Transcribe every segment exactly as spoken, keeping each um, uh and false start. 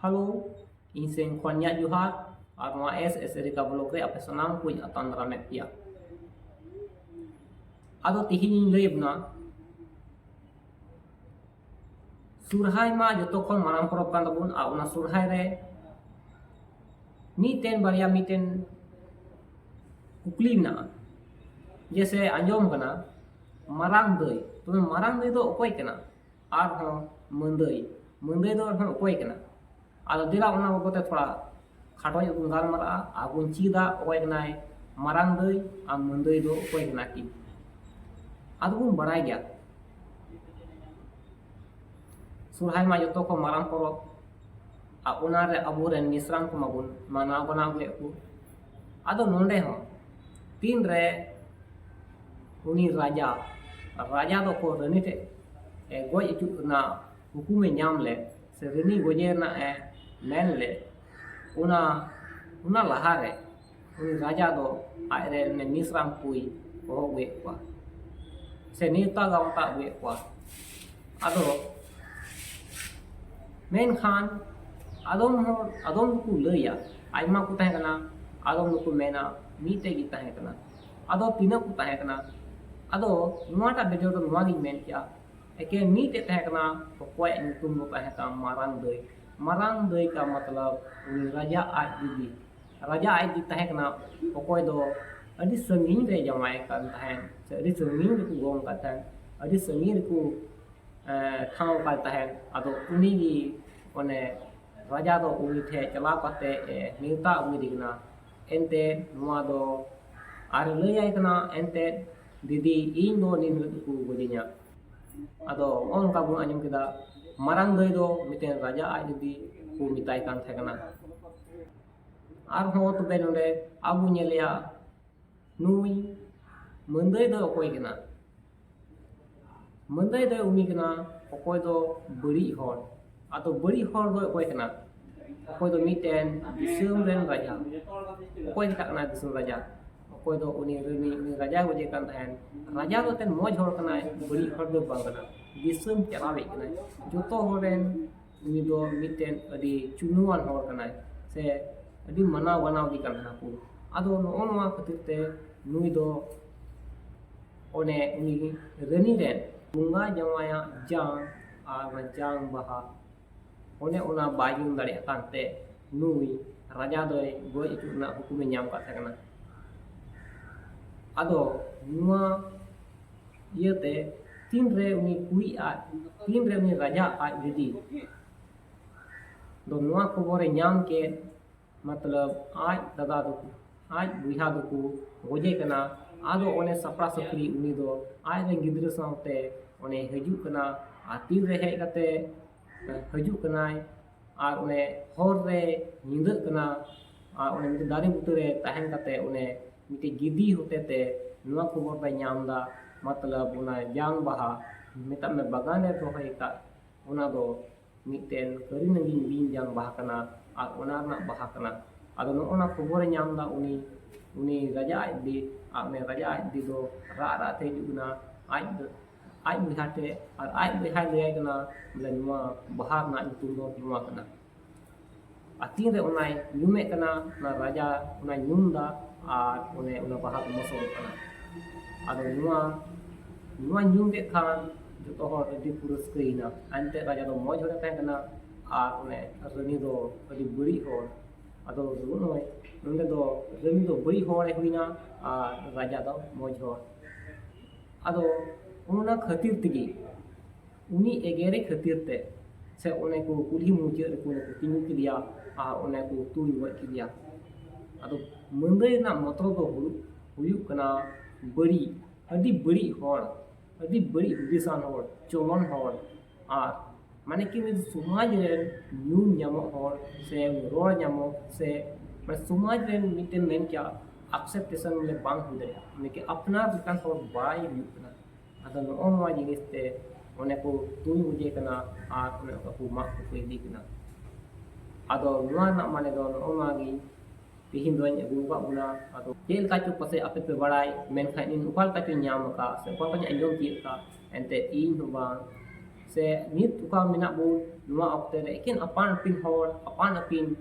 Hello, ᱤᱧ ᱥᱮᱱ ᱠᱷᱚᱱ ᱤᱧᱟᱹᱜ ᱡᱚᱦᱟᱨ ᱟᱨ ᱱᱚᱣᱟ ᱮᱥ ᱮᱥ ᱨᱤᱠᱟ ᱵᱞᱚᱜ ᱨᱮ ᱟᱯᱮ ᱥᱟᱱᱟᱢ ᱠᱚᱧ ᱟᱛᱟᱝ ᱫᱟᱨᱟᱢᱮᱫ ᱯᱮᱭᱟ᱾ ᱟᱫᱚ ᱛᱤᱦᱤᱧ ᱤᱧ ᱞᱟᱹᱭ ᱟᱵᱚᱱᱟ ᱥᱚᱨᱦᱟᱭ ᱢᱟ ᱡᱚᱛᱚ ᱠᱷᱚᱱ ᱢᱟᱨᱟᱝ ᱯᱚᱨᱚᱵᱽ ᱠᱟᱱ ᱛᱟᱵᱚᱱ, ᱟᱨ ᱚᱱᱟ ᱥᱚᱨᱦᱟᱭ ᱨᱮ ᱢᱤᱫᱴᱮᱱ ᱵᱟᱨᱭᱟ ᱢᱤᱫᱴᱮᱱ ᱠᱩᱠᱞᱤ ᱢᱮᱱᱟᱜᱼᱟ᱾ ᱡᱮᱥᱮ ᱟᱸᱡᱚᱢ ᱠᱟᱱᱟ ᱢᱟᱨᱟᱝ ᱫᱟᱹᱭ, ᱛᱚᱵᱮ ᱢᱟᱨᱟᱝ ᱫᱟᱹᱭ ᱫᱚ ᱚᱠᱚᱭ ᱠᱟᱱᱟ? ᱟᱨᱦᱚᱸ ᱢᱟᱹᱫᱟᱹᱭ, ᱢᱟᱹᱫᱟᱹᱭ ᱫᱚ ᱟᱨᱦᱚᱸ ᱚᱠᱚᱭ ᱠᱟᱱᱟ? ᱟᱫᱚ ᱫᱮᱞᱟ ᱚᱱᱟ ᱵᱟᱵᱚᱛ ᱛᱮ ᱛᱷᱚᱲᱟ ᱠᱷᱟᱴᱚ ᱧᱚᱜ ᱵᱚᱱ ᱜᱟᱞᱢᱟᱨᱟᱜᱼᱟ ᱟᱨ ᱵᱚᱱ ᱪᱮᱫᱟ ᱚᱠᱚᱭ ᱠᱟᱱᱟᱭ ᱢᱟᱨᱟᱝ ᱫᱟᱹᱭ ᱟᱨ ᱢᱟᱹᱫᱟᱹᱭ ᱫᱚ ᱚᱠᱚᱭ ᱠᱟᱱᱟ ᱠᱤᱱ᱾ ᱟᱫᱚ ᱵᱚᱱ ᱵᱟᱲᱟᱭ ᱜᱮᱭᱟ ᱥᱚᱨᱦᱟᱭ ᱢᱟ ᱡᱚᱛᱚ ᱠᱷᱚᱱ ᱢᱟᱨᱟᱝ ᱯᱚᱨᱚᱵᱽ, ᱟᱨ ᱚᱱᱟᱨᱮ ᱟᱵᱚᱨᱮᱱ ᱢᱤᱥᱨᱟᱢ ᱠᱚ ᱢᱟᱵᱚᱱ ᱢᱟᱱᱟᱣ ᱵᱟᱱᱟᱣ ᱜᱮᱭᱟ ᱠᱚ᱾ ᱟᱫᱚ ᱱᱚᱰᱮ ᱦᱚᱸ ᱛᱤᱱᱨᱮ ᱩᱱᱤ ᱨᱟᱡᱟ, ᱨᱟᱡᱟ ᱫᱚ ᱚᱠᱚᱭ ᱨᱟᱹᱱᱤ ᱴᱷᱮᱱ ᱮ ᱜᱚᱡ ᱦᱚᱪᱚᱜ ᱨᱮᱱᱟᱜ ᱦᱩᱠᱩᱢᱮ ᱧᱟᱢ ᱞᱮᱫ, ᱥᱮ ᱨᱟᱹᱱᱤ ᱜᱚᱡᱮ ᱨᱮᱱᱟᱜ ᱮ ᱢᱮᱱ ᱞᱮᱫ, ᱚᱱᱟ, ᱚᱱᱟ ᱞᱟᱦᱟᱨᱮ ᱩᱱᱤ ᱨᱟᱡᱟ ᱫᱚ ᱟᱡᱨᱮᱱ ᱢᱤᱥᱨᱟᱢ ᱠᱚᱭ ᱦᱚᱦᱚ ᱟᱹᱜᱩᱭᱮᱫ ᱠᱚᱣᱟ, ᱥᱮ ᱱᱮᱣᱛᱟ ᱜᱟᱶᱛᱟ ᱟᱹᱜᱩᱭᱮᱫ ᱠᱚᱣᱟ᱾ ᱟᱫᱚ ᱢᱮᱱᱠᱷᱟᱱ ᱟᱫᱚᱢ ᱦᱚᱲ, ᱟᱫᱚᱢ ᱫᱚᱠᱚ ᱞᱟᱹᱭᱟ ᱟᱭᱢᱟ ᱠᱚ ᱛᱟᱦᱮᱸ ᱠᱟᱱᱟ, ᱟᱫᱚᱢ ᱫᱚᱠᱚ ᱢᱮᱱᱟ ᱢᱤᱫᱴᱮᱡ ᱜᱮ ᱛᱟᱦᱮᱸ ᱠᱟᱱᱟ᱾ ᱟᱫᱚ ᱛᱤᱱᱟᱹᱜ ᱠᱚ ᱛᱟᱦᱮᱸ ᱠᱟᱱᱟ? ᱟᱫᱚ ᱱᱚᱣᱟᱴᱟᱜ ᱵᱷᱤᱰᱤᱭᱳ ᱫᱚ ᱱᱚᱣᱟ ᱜᱤᱧ ᱢᱮᱱ ᱠᱮᱜᱼᱟ, ᱮᱠᱮᱱ ᱢᱤᱫᱴᱮᱡ ᱛᱟᱦᱮᱸ ᱠᱟᱱᱟ, ᱚᱠᱚᱭᱟᱜ ᱧᱩᱛᱩᱢ ᱫᱚ ᱛᱟᱦᱮᱸ ᱠᱟᱱᱟ ᱢᱟᱨᱟᱝ ᱫᱟᱹᱭ᱾ ᱢᱟᱨᱟᱝ ᱫᱟᱹᱭ ᱠᱟ ᱢᱚᱛᱞᱚᱵ ᱩᱱᱤ ᱨᱟᱡᱟ ᱟᱡ ᱫᱤᱫᱤ, ᱨᱟᱡᱟ ᱟᱡ ᱫᱤᱫᱤ ᱛᱟᱦᱮᱸ ᱠᱟᱱᱟ, ᱚᱠᱚᱭ ᱫᱚ ᱟᱹᱰᱤ ᱥᱟᱺᱜᱤᱧ ᱨᱮ ᱡᱟᱶᱟᱭ ᱠᱟᱱ ᱛᱟᱦᱮᱸᱫ, ᱥᱮ ᱟᱹᱰᱤ ᱥᱟᱺᱜᱤᱧ ᱨᱮᱠᱚ ᱜᱚᱝ ᱠᱟᱱ ᱛᱟᱦᱮᱸᱫ, ᱟᱹᱰᱤ ᱥᱟᱺᱜᱤᱧ ᱨᱮᱠᱚ ᱮᱸ, ᱴᱷᱟᱶ ᱠᱟᱱ ᱛᱟᱦᱮᱸᱫ᱾ ᱟᱫᱚ ᱩᱱᱤ ᱜᱮ ᱚᱱᱮ ᱨᱟᱡᱟ ᱫᱚ ᱩᱱᱤ ᱴᱷᱮᱱ ᱪᱟᱞᱟᱣ ᱠᱟᱛᱮ ᱮ ᱱᱮᱣᱛᱟ ᱟᱹᱜᱩᱭᱮᱫᱮ ᱠᱟᱱᱟ᱾ ᱮᱱᱛᱮ ᱱᱚᱣᱟ ᱫᱚ ᱟᱨ ᱞᱟᱹᱭᱟᱭ ᱠᱟᱱᱟ, ᱮᱱᱛᱮ ᱫᱤᱫᱤ, ᱤᱧ ᱫᱚ ᱱᱤᱱ ᱦᱤᱞᱳᱜ ᱜᱮᱠᱚ ᱜᱚᱡᱤᱧᱟ᱾ ᱟᱫᱚ ᱱᱚᱜᱼᱚ ᱱᱚᱝᱠᱟ ᱵᱚᱱ ᱟᱸᱡᱚᱢ ᱠᱮᱫᱟ, ᱢᱟᱨᱟᱝ ᱫᱟᱹᱭ ᱫᱚ ᱢᱤᱫᱴᱮᱱ ᱨᱟᱡᱟ ᱟᱡ ᱫᱤᱫᱤ ᱠᱚ ᱢᱮᱛᱟᱭ ᱠᱟᱱ ᱛᱟᱦᱮᱸ ᱠᱟᱱᱟ᱾ ᱟᱨᱦᱚᱸ ᱛᱚᱵᱮ ᱱᱚᱰᱮ ᱟᱵᱚ ᱧᱮᱞᱮᱭᱟ, ᱱᱩᱭ ᱢᱟᱹᱫᱟᱹᱭ ᱫᱚ ᱚᱠᱚᱭ ᱠᱟᱱᱟ? ᱢᱟᱹᱫᱟᱹᱭ ᱫᱚ ᱩᱱᱤ ᱠᱟᱱᱟ ᱚᱠᱚᱭ ᱫᱚ ᱵᱟᱹᱲᱤᱡ ᱦᱚᱲ᱾ ᱟᱫᱚ ᱵᱟᱹᱲᱤᱡ ᱦᱚᱲ ᱫᱚ ᱚᱠᱚᱭ ᱠᱟᱱᱟ? ᱚᱠᱚᱭ ᱫᱚ ᱢᱤᱫᱴᱮᱱ ᱫᱤᱥᱚᱢ ᱨᱮᱱ ᱨᱟᱡᱟ᱾ ᱚᱠᱚᱭ ᱢᱮᱛᱟᱜ ᱠᱟᱱᱟ ᱫᱤᱥᱚᱢ ᱨᱟᱡᱟ? ᱚᱠᱚᱭ ᱫᱚ ᱩᱱᱤ ᱨᱟᱹᱱᱤ, ᱩᱱᱤ ᱨᱟᱡᱟ ᱜᱚᱡᱮ ᱠᱟᱱ ᱛᱟᱦᱮᱸᱱ᱾ ᱨᱟᱡᱟ ᱫᱚ ᱮᱱᱛᱮᱫ ᱢᱚᱡᱽ ᱦᱚᱲ ᱠᱟᱱᱟᱭ, ᱵᱟᱹᱲᱤᱡ ᱦᱚᱲ ᱫᱚ ᱵᱟᱝ ᱠᱟᱱᱟ᱾ ᱫᱤᱥᱚᱢ ᱪᱟᱞᱟᱣᱤᱡ ᱠᱟᱱᱟᱭ, ᱡᱚᱛᱚ ᱦᱚᱲ ᱨᱮᱱ ᱩᱱᱤ ᱫᱚ ᱢᱤᱫᱴᱮᱱ ᱟᱹᱰᱤ ᱪᱩᱱᱩᱣᱟᱱ ᱦᱚᱲ ᱠᱟᱱᱟᱭ, ᱥᱮ ᱟᱹᱰᱤ ᱢᱟᱱᱟᱣ ᱜᱟᱱᱟᱣ ᱜᱮ ᱠᱟᱱ ᱛᱟᱦᱮᱱᱟ ᱠᱚ᱾ ᱟᱫᱚ ᱱᱚᱜᱼᱚ ᱱᱚᱣᱟ ᱠᱷᱟᱹᱛᱤᱨ ᱛᱮ ᱱᱩᱭ ᱫᱚ ᱚᱱᱮ ᱩᱱᱤ ᱨᱟᱹᱱᱤ ᱨᱮᱱ ᱵᱚᱸᱜᱟ ᱡᱟᱶᱟᱭᱟᱜ ᱡᱟᱝ ᱟᱨ ᱚᱱᱟ ᱡᱟᱝ ᱵᱟᱦᱟ, ᱚᱱᱮ ᱚᱱᱟ ᱵᱟᱭ ᱧᱩ ᱫᱟᱲᱮᱭᱟᱜ ᱠᱟᱱᱛᱮ ᱱᱩᱭ ᱨᱟᱡᱟ ᱫᱚᱭ ᱜᱚᱡ ᱦᱚᱪᱚ ᱨᱮᱱᱟᱜ ᱦᱩᱠᱩᱢᱮ ᱧᱟᱢ ᱠᱟᱫ ᱛᱟᱦᱮᱸ ᱠᱟᱱᱟ᱾ ᱟᱫᱚ ᱱᱚᱣᱟ ᱤᱭᱟᱹᱛᱮ ᱛᱤᱱᱨᱮ ᱩᱱᱤ ᱠᱩᱲᱤ ᱟᱡ, ᱛᱤᱱᱨᱮ ᱩᱱᱤ ᱨᱟᱡᱟ ᱟᱡ ᱫᱤᱫᱤ ᱫᱚ ᱱᱚᱣᱟ ᱠᱷᱚᱵᱚᱨᱮ ᱧᱟᱢ ᱠᱮᱫ, ᱢᱚᱛᱞᱚᱵ ᱟᱡ ᱫᱟᱫᱟ ᱫᱚᱠᱚ, ᱟᱡ ᱵᱚᱭᱦᱟ ᱫᱚᱠᱚ ᱜᱚᱡᱮ ᱠᱟᱱᱟ᱾ ᱟᱫᱚ ᱚᱱᱮ ᱥᱟᱯᱲᱟ ᱥᱟᱹᱯᱲᱤ ᱩᱱᱤ ᱫᱚ ᱟᱡ ᱨᱮᱱ ᱜᱤᱫᱽᱨᱟᱹ ᱥᱟᱶᱛᱮ ᱚᱱᱮ ᱦᱤᱡᱩᱜ ᱠᱟᱱᱟ᱾ ᱟᱨ ᱛᱤᱱᱨᱮ ᱦᱮᱡ ᱠᱟᱛᱮ ᱦᱤᱡᱩᱜ ᱠᱟᱱᱟᱭ, ᱟᱨ ᱚᱱᱮ ᱦᱚᱨ ᱨᱮ ᱧᱤᱫᱟᱹᱜ ᱠᱟᱱᱟ, ᱟᱨ ᱚᱱᱮ ᱢᱤᱫᱴᱮᱱ ᱫᱟᱨᱮ ᱵᱩᱴᱟᱹ ᱨᱮ ᱛᱟᱦᱮᱱ ᱠᱟᱛᱮ ᱚᱱᱮ ᱢᱤᱫᱴᱮᱱ ᱜᱤᱫᱤ ᱦᱚᱛᱮᱛᱮ ᱱᱚᱣᱟ ᱠᱷᱚᱵᱚᱨ ᱫᱚᱭ ᱧᱟᱢ ᱮᱫᱟ, ᱢᱚᱛᱞᱚᱵ ᱚᱱᱟ ᱡᱟᱝ ᱵᱟᱦᱟ, ᱢᱮᱛᱟᱜ ᱢᱮ ᱵᱟᱜᱟᱱ ᱨᱮ ᱨᱚᱦᱚᱭ ᱟᱠᱟᱫ, ᱚᱱᱟ ᱫᱚ ᱢᱤᱫᱴᱮᱱ ᱠᱟᱹᱨᱤ ᱱᱟᱹᱜᱤᱱ ᱵᱤᱧ ᱡᱟᱝ ᱵᱟᱦᱟ ᱠᱟᱱᱟ ᱟᱨ ᱚᱱᱟ ᱨᱮᱱᱟᱜ ᱵᱟᱦᱟ ᱠᱟᱱᱟ᱾ ᱟᱫᱚ ᱱᱚᱜᱼᱚ ᱱᱟ ᱠᱷᱚᱵᱚᱨᱮ ᱧᱟᱢ ᱮᱫᱟ ᱩᱱᱤ, ᱩᱱᱤ ᱨᱟᱡᱟ ᱟᱡ ᱫᱤ, ᱟᱨ ᱩᱱᱤ ᱨᱟᱡᱟ ᱟᱡ ᱫᱤ ᱫᱚ ᱨᱟᱜ ᱨᱟᱜ ᱛᱮ ᱦᱤᱡᱩᱜ ᱠᱟᱱᱟ ᱟᱡ, ᱟᱡ ᱵᱚᱭᱦᱟ ᱴᱷᱮᱱ, ᱟᱨ ᱟᱡ ᱵᱚᱭᱦᱟᱭ ᱞᱟᱹᱭᱟᱭ ᱠᱟᱱᱟ ᱵᱚᱞᱮ ᱱᱚᱣᱟ ᱵᱟᱦᱟ ᱨᱮᱱᱟᱜ ᱧᱩᱛᱩᱢ ᱫᱚ ᱱᱚᱣᱟ ᱠᱟᱱᱟ᱾ ᱟᱨ ᱛᱤᱱᱨᱮ ᱚᱱᱟᱭ ᱧᱩᱢᱮᱫ ᱠᱟᱱᱟ, ᱚᱱᱟ ᱨᱟᱡᱟ ᱚᱱᱟᱭ ᱧᱩᱢ ᱮᱫᱟ ᱟᱨ ᱚᱱᱮ ᱚᱱᱟ ᱵᱟᱦᱟ ᱫᱚ ᱢᱚᱥᱚᱜᱚᱜ ᱠᱟᱱᱟ᱾ ᱟᱫᱚ ᱱᱚᱣᱟ, ᱱᱚᱣᱟ ᱧᱩᱢ ᱠᱮᱫ ᱠᱷᱟᱱ ᱡᱚᱛᱚ ᱦᱚᱲ ᱟᱹᱰᱤ ᱠᱚ ᱨᱟᱹᱥᱠᱟᱹᱭᱮᱱᱟ᱾ ᱮᱱᱛᱮ ᱨᱟᱡᱟ ᱫᱚ ᱢᱚᱡᱽ ᱦᱚᱲᱮ ᱛᱟᱦᱮᱸ ᱠᱟᱱᱟ ᱟᱨ ᱚᱱᱮ ᱨᱟᱹᱱᱤ ᱫᱚ ᱟᱹᱰᱤ ᱵᱟᱹᱲᱤᱡ ᱦᱚᱲ᱾ ᱟᱫᱚ ᱱᱚᱜᱼᱚᱭ ᱱᱚᱰᱮ ᱫᱚ ᱨᱟᱹᱱᱤ ᱫᱚ ᱵᱟᱹᱲᱤᱡ ᱦᱚᱲᱮ ᱦᱩᱭᱱᱟ ᱟᱨ ᱨᱟᱡᱟ ᱫᱚ ᱢᱚᱡᱽ ᱦᱚᱲ᱾ ᱟᱫᱚ ᱚᱱᱟ ᱠᱷᱟᱹᱛᱤᱨ ᱛᱮᱜᱮ, ᱩᱱᱤ ᱮᱜᱮᱨᱮ ᱠᱷᱟᱹᱛᱤᱨ ᱛᱮ, ᱥᱮ ᱚᱱᱮ ᱠᱚ ᱠᱩᱞᱦᱤ ᱢᱩᱪᱟᱹᱫ ᱨᱮᱠᱚ ᱚᱱᱮ ᱠᱚ ᱛᱤᱸᱜᱩ ᱠᱮᱫᱮᱭᱟ ᱟᱨ ᱚᱱᱮ ᱠᱚ ᱛᱩᱧ ᱜᱚᱡ ᱠᱮᱫᱮᱭᱟ᱾ ᱟᱫᱚ ᱢᱟᱹᱫᱟᱹᱲᱤ ᱨᱮᱱᱟᱜ ᱢᱚᱛᱞᱚᱵ ᱫᱚ ᱦᱩᱭᱩᱜ, ᱦᱩᱭᱩᱜ ᱠᱟᱱᱟ ᱵᱟᱹᱲᱤᱡ, ᱟᱹᱰᱤ ᱵᱟᱹᱲᱤᱡ ᱦᱚᱲ, ᱟᱹᱰᱤ ᱵᱟᱹᱲᱤᱡ ᱦᱩᱫᱤᱥᱟᱱ ᱦᱚᱲ, ᱪᱚᱞᱚᱱ ᱦᱚᱲ, ᱟᱨ ᱢᱟᱱᱮ ᱠᱤ ᱩᱱᱤ ᱫᱚ ᱥᱚᱢᱟᱡᱽ ᱨᱮᱱ ᱧᱩᱢ ᱧᱟᱢᱚᱜ ᱦᱚᱲ, ᱥᱮ ᱨᱚᱲ ᱧᱟᱢᱚᱜ, ᱥᱮ ᱢᱟᱱᱮ ᱥᱚᱢᱟᱡᱽ ᱨᱮᱱ ᱢᱤᱫᱴᱮᱱ ᱢᱮᱱ ᱠᱮᱭᱟ ᱟᱠᱥᱮᱯᱴᱮᱥᱚᱱ ᱵᱚᱞᱮ ᱵᱟᱝ ᱦᱩᱭ ᱫᱟᱲᱮᱭᱟᱜᱼᱟ, ᱢᱟᱱᱮ ᱠᱤ ᱟᱯᱱᱟᱨ ᱞᱮᱠᱟᱱ ᱦᱚᱲ ᱵᱟᱭ ᱦᱩᱭᱩᱜ ᱠᱟᱱᱟ᱾ ᱟᱫᱚ ᱱᱚᱜᱼᱚ ᱱᱚᱣᱟ ᱡᱤᱱᱤᱥ ᱛᱮ ᱚᱱᱮ ᱠᱚ ᱛᱩᱧ ᱜᱚᱡᱮ ᱠᱟᱱᱟ ᱟᱨ ᱚᱱᱮ ᱚᱱᱠᱟ ᱠᱚ ᱢᱟᱜ ᱠᱚᱠᱚ ᱤᱫᱤ ᱠᱟᱱᱟ᱾ ᱟᱫᱚ ᱱᱚᱣᱟ ᱨᱮᱱᱟᱜ ᱢᱟᱱᱮ ᱫᱚ ᱱᱚᱜᱼᱚ ᱱᱚᱣᱟ ᱜᱮ ᱛᱮᱦᱮᱧ ᱫᱚᱧ ᱟᱹᱜᱩ ᱟᱠᱟᱫ ᱵᱚᱱᱟ᱾ ᱟᱫᱚ ᱪᱮᱫ ᱞᱮᱠᱟ ᱪᱚ ᱯᱟᱥᱮᱡ ᱟᱯᱮ ᱯᱮ ᱵᱟᱲᱟᱭ, ᱢᱮᱱᱠᱷᱟᱱ ᱤᱧ ᱚᱠᱟ ᱞᱮᱠᱟ ᱪᱚᱧ ᱧᱟᱢ ᱟᱠᱟᱫ ᱥᱮ ᱚᱠᱟ ᱞᱮᱠᱟ ᱪᱚᱧ ᱟᱸᱡᱚᱢ ᱛᱤᱭᱳᱜ ᱟᱠᱟᱫ, ᱮᱱᱛᱮᱫ ᱤᱧ ᱦᱚᱸ ᱵᱟᱝ ᱥᱮ ᱱᱤᱛ ᱚᱠᱟ ᱢᱮᱱᱟᱜ ᱵᱚᱱ, ᱱᱚᱣᱟ ᱚᱠᱛᱮ ᱨᱮ ᱮᱠᱮᱱ ᱟᱯᱟᱱ ᱟᱹᱯᱤᱱ ᱦᱚᱲ, ᱟᱯᱟᱱ ᱟᱹᱯᱤᱱ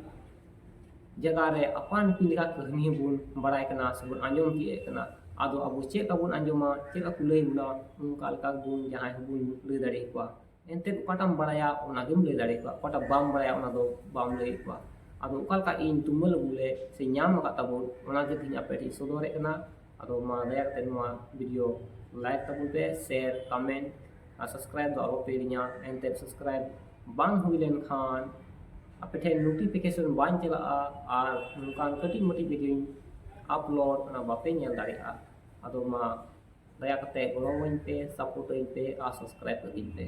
ᱡᱟᱭᱜᱟ ᱨᱮ ᱟᱯᱟᱱ ᱟᱹᱯᱤᱱ ᱞᱮᱠᱟ ᱠᱟᱹᱦᱱᱤ ᱦᱚᱸᱵᱚᱱ ᱵᱟᱲᱟᱭ ᱠᱟᱱᱟ ᱥᱮᱵᱚᱱ ᱟᱸᱡᱚᱢ ᱛᱤᱭᱳᱜ ᱮᱫ ᱠᱟᱱᱟ᱾ ᱟᱫᱚ ᱟᱵᱚ ᱪᱮᱫ ᱞᱮᱠᱟ ᱵᱚᱱ ᱟᱸᱡᱚᱢᱟ, ᱪᱮᱫ ᱞᱮᱠᱟ ᱠᱚ ᱞᱟᱹᱭ ᱵᱚᱱᱟ, ᱚᱱᱠᱟ ᱞᱮᱠᱟ ᱵᱚᱱ ᱡᱟᱦᱟᱸᱭ ᱦᱚᱸᱵᱚᱱ ᱞᱟᱹᱭ ᱫᱟᱲᱮ ᱟᱠᱚᱣᱟ᱾ ᱮᱱᱛᱮᱫ ᱚᱠᱟᱴᱟᱜ ᱮᱢ ᱵᱟᱲᱟᱭᱟ ᱚᱱᱟ ᱜᱮᱢ ᱞᱟᱹᱭ ᱫᱟᱲᱮ ᱟᱠᱚᱣᱟ, ᱚᱠᱟᱴᱟᱜ ᱵᱟᱢ ᱵᱟᱲᱟᱭᱟ ᱚᱱᱟ ᱫᱚ ᱵᱟᱢ ᱞᱟᱹᱭ ᱟᱠᱚᱣᱟ᱾ ᱟᱫᱚ ᱚᱠᱟ ᱞᱮᱠᱟ ᱤᱧ ᱛᱩᱢᱟᱹᱞ ᱟᱹᱜᱩ ᱞᱮᱫ ᱥᱮ ᱧᱟᱢ ᱟᱠᱟᱫ ᱛᱟᱵᱚᱱ, ᱚᱱᱟ ᱜᱮ ᱛᱮᱦᱮᱧ ᱟᱯᱮ ᱴᱷᱮᱱ ᱥᱚᱫᱚᱨᱮᱫ ᱠᱟᱱᱟ᱾ ᱟᱫᱚ ᱢᱟ ᱫᱟᱭᱟ ᱠᱟᱛᱮ ᱱᱚᱣᱟ video like ᱛᱟᱵᱚᱱ ᱯᱮ, share, comment ᱟᱨ subscribe ᱫᱚ ᱟᱞᱚ ᱯᱮ ᱦᱤᱲᱤᱧᱟ᱾ ᱮᱱᱛᱮᱫ subscribe ᱵᱟᱝ ᱦᱩᱭ ᱞᱮᱱᱠᱷᱟᱱ ᱟᱯᱮ ᱴᱷᱮᱱ notification ᱵᱟᱝ ᱪᱟᱞᱟᱜᱼᱟ ᱟᱨ ᱱᱚᱝᱠᱟᱱ ᱠᱟᱹᱴᱤᱡ ᱢᱟᱹᱴᱤᱡ videoᱧ upload, ᱚᱱᱟ ᱵᱟᱯᱮ ᱧᱮᱞ ᱫᱟᱲᱮᱭᱟᱜᱼᱟ᱾ ᱟᱫᱚ ᱢᱟ ᱫᱟᱭᱟ ᱠᱟᱛᱮ ᱜᱚᱲᱚᱣᱟᱹᱧ ᱯᱮ, support ᱟᱹᱧ ᱯᱮ ᱟᱨ subscribe ᱟᱹᱧ ᱯᱮ᱾